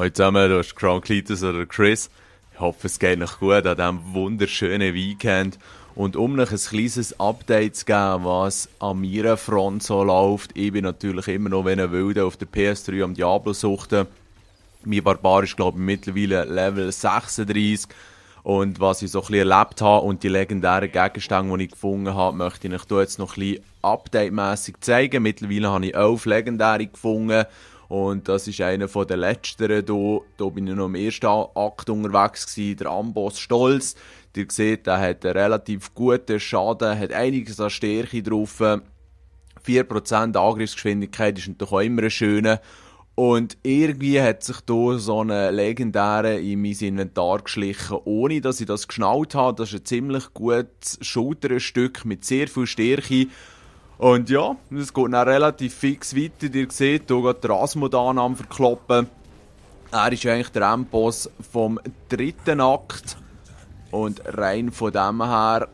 Hallo zusammen, du hast Crown Cletus oder Chris. Ich hoffe, es geht noch gut an diesem wunderschönen Weekend. Und um noch ein kleines Update zu geben, was an meiner Front so läuft, ich bin natürlich immer noch wie ein Wilder auf der PS3 am Diablo suchten. Mein Barbar ist, glaube ich, mittlerweile Level 36. Und was ich so ein bisschen erlebt habe und die legendären Gegenstände, die ich gefunden habe, möchte ich euch hier jetzt noch ein bisschen update-mässig zeigen. Mittlerweile habe ich 11 legendäre gefunden. Und das ist einer der letzteren hier. Hier bin ich noch im ersten Akt unterwegs gewesen, der Amboss Stolz. Ihr seht, der hat einen relativ guten Schaden, hat einiges an Stärke drauf. 4% Angriffsgeschwindigkeit ist natürlich auch immer ein schöner. Und irgendwie hat sich hier so eine legendäre in mein Inventar geschlichen, ohne dass ich das geschnallt habe. Das ist ein ziemlich gutes Schulterstück mit sehr viel Stärke. Und ja, es geht dann relativ fix weiter. Ihr seht, hier geht der Asmodan am Verkloppen. Er ist eigentlich der Endboss vom dritten Akt. Und rein von dem her,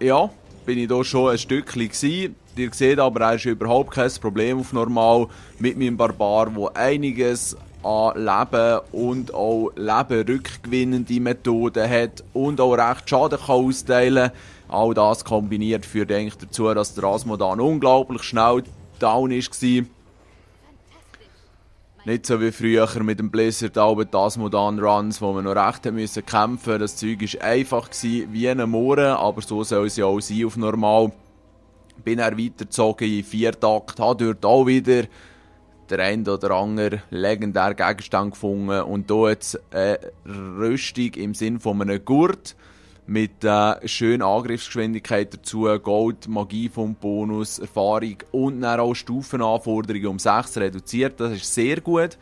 ja, bin ich hier schon ein Stückchen gewesen. Ihr seht aber, er ist überhaupt kein Problem auf normal mit meinem Barbar, der einiges an Leben und auch lebenrückgewinnende Methoden hat und auch recht Schaden kann austeilen kann. All das kombiniert führt eigentlich dazu, dass der Asmodan unglaublich schnell down war. Nicht so wie früher mit dem Blizzard die Asmodan-Runs, wo man noch recht kämpfen musste. Das Zeug war einfach wie ein Mohren, aber so soll es ja auch sein auf normal. Bin er weitergezogen in 4 Takt, habe dort auch wieder der ein oder andere legendäre Gegenstand gefunden und hier jetzt eine Rüstung im Sinn von einem Gurt mit schöner Angriffsgeschwindigkeit dazu, Gold, Magie vom Bonus, Erfahrung und dann auch Stufenanforderungen um 6 reduziert. Das ist sehr gut.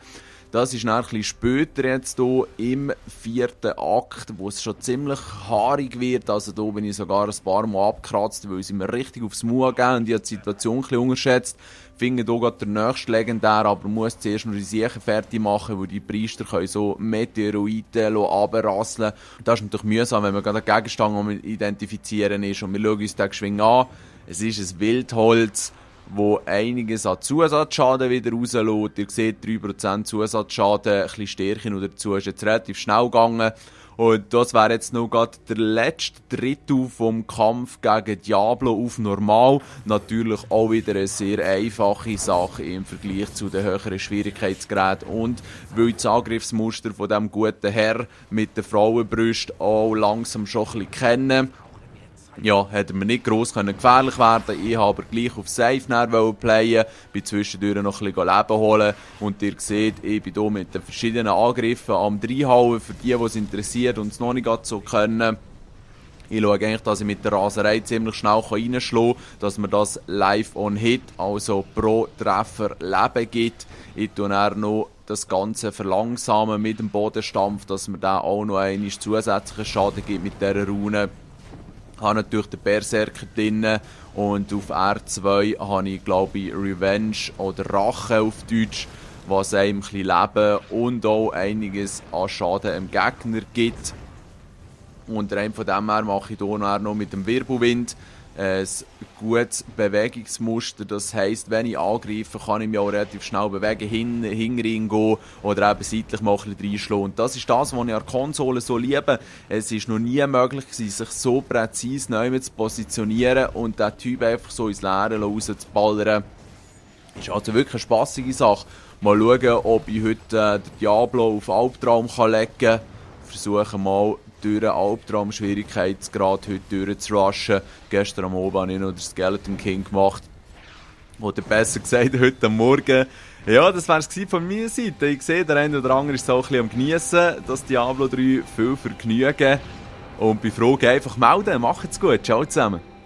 Das ist dann ein bisschen später jetzt hier im 4. Akt, wo es schon ziemlich haarig wird. Also hier bin ich sogar ein paar Mal abgekratzt, weil sie mir richtig aufs Maul geben und ich habe die Situation ein bisschen unterschätzt. Ich finde hier gerade der nächste legendär, aber muss zuerst noch die Siechen fertig machen, weil die Priester können so Meteoriten runterrasseln. Das ist natürlich mühsam, wenn man gerade einen Gegenstand am identifizieren ist. Und wir schauen uns den geschwind an. Es ist ein Wildholz, wo einiges an Zusatzschaden wieder rauslässt. Ihr seht 3% Zusatzschaden, ein bisschen Stärke noch dazu, ist jetzt relativ schnell gegangen. Und das wäre jetzt noch gerade der letzte Drittel vom Kampf gegen Diablo auf normal. Natürlich auch wieder eine sehr einfache Sache im Vergleich zu den höheren Schwierigkeitsgraden. Und weil das Angriffsmuster von diesem guten Herr mit den Frauenbrüsten auch langsam schon ein bisschen kennen, ja, hätte mir nicht gross gefährlich werden. Ich habe aber gleich auf Safe playen, bin zwischendurch noch ein bisschen Leben holen. Und ihr seht, ich bin hier mit den verschiedenen Angriffen am Reinhauen, für die es interessiert und es noch nicht so können. Ich schaue eigentlich, dass ich mit der Raserei ziemlich schnell reinschlagen kann, dass mir das live on hit, also pro Treffer Leben gibt. Ich tue dann noch das Ganze verlangsamen mit dem Bodenstampf, dass mir dann auch noch einen zusätzlichen Schaden gibt mit dieser Rune. Ich habe natürlich den Berserker drin und auf R2 habe ich, glaube ich, Revenge oder Rache auf Deutsch, was einem ein bisschen Leben und auch einiges an Schaden im Gegner gibt. Und rein von dem her mache ich hier noch mit dem Wirbelwind ein gutes Bewegungsmuster. Das heisst, wenn ich angreife, kann ich mich auch relativ schnell bewegen, hinten gehen oder eben seitlich mal ein bisschen reinschlagen. Und das ist das, was ich an der Konsole so liebe. Es ist noch nie möglich gewesen, sich so präzise neu zu positionieren und den Typ einfach so ins Leere rauszuballern. Ist also wirklich eine spassige Sache. Mal schauen, ob ich heute den Diablo auf Albtraum legen kann. Versuche mal durch den Albtraum-Schwierigkeitsgrad heute durchzurushen. Gestern am Abend habe ich noch den Skeleton King gemacht. Oder besser gesagt, heute am Morgen. Ja, das wäre es von meiner Seite. Ich sehe, der eine oder andere ist so ein bisschen am Geniessen, das Diablo 3 viel vergnügen. Und bei Fragen einfach melden. Macht's gut. Ciao zusammen.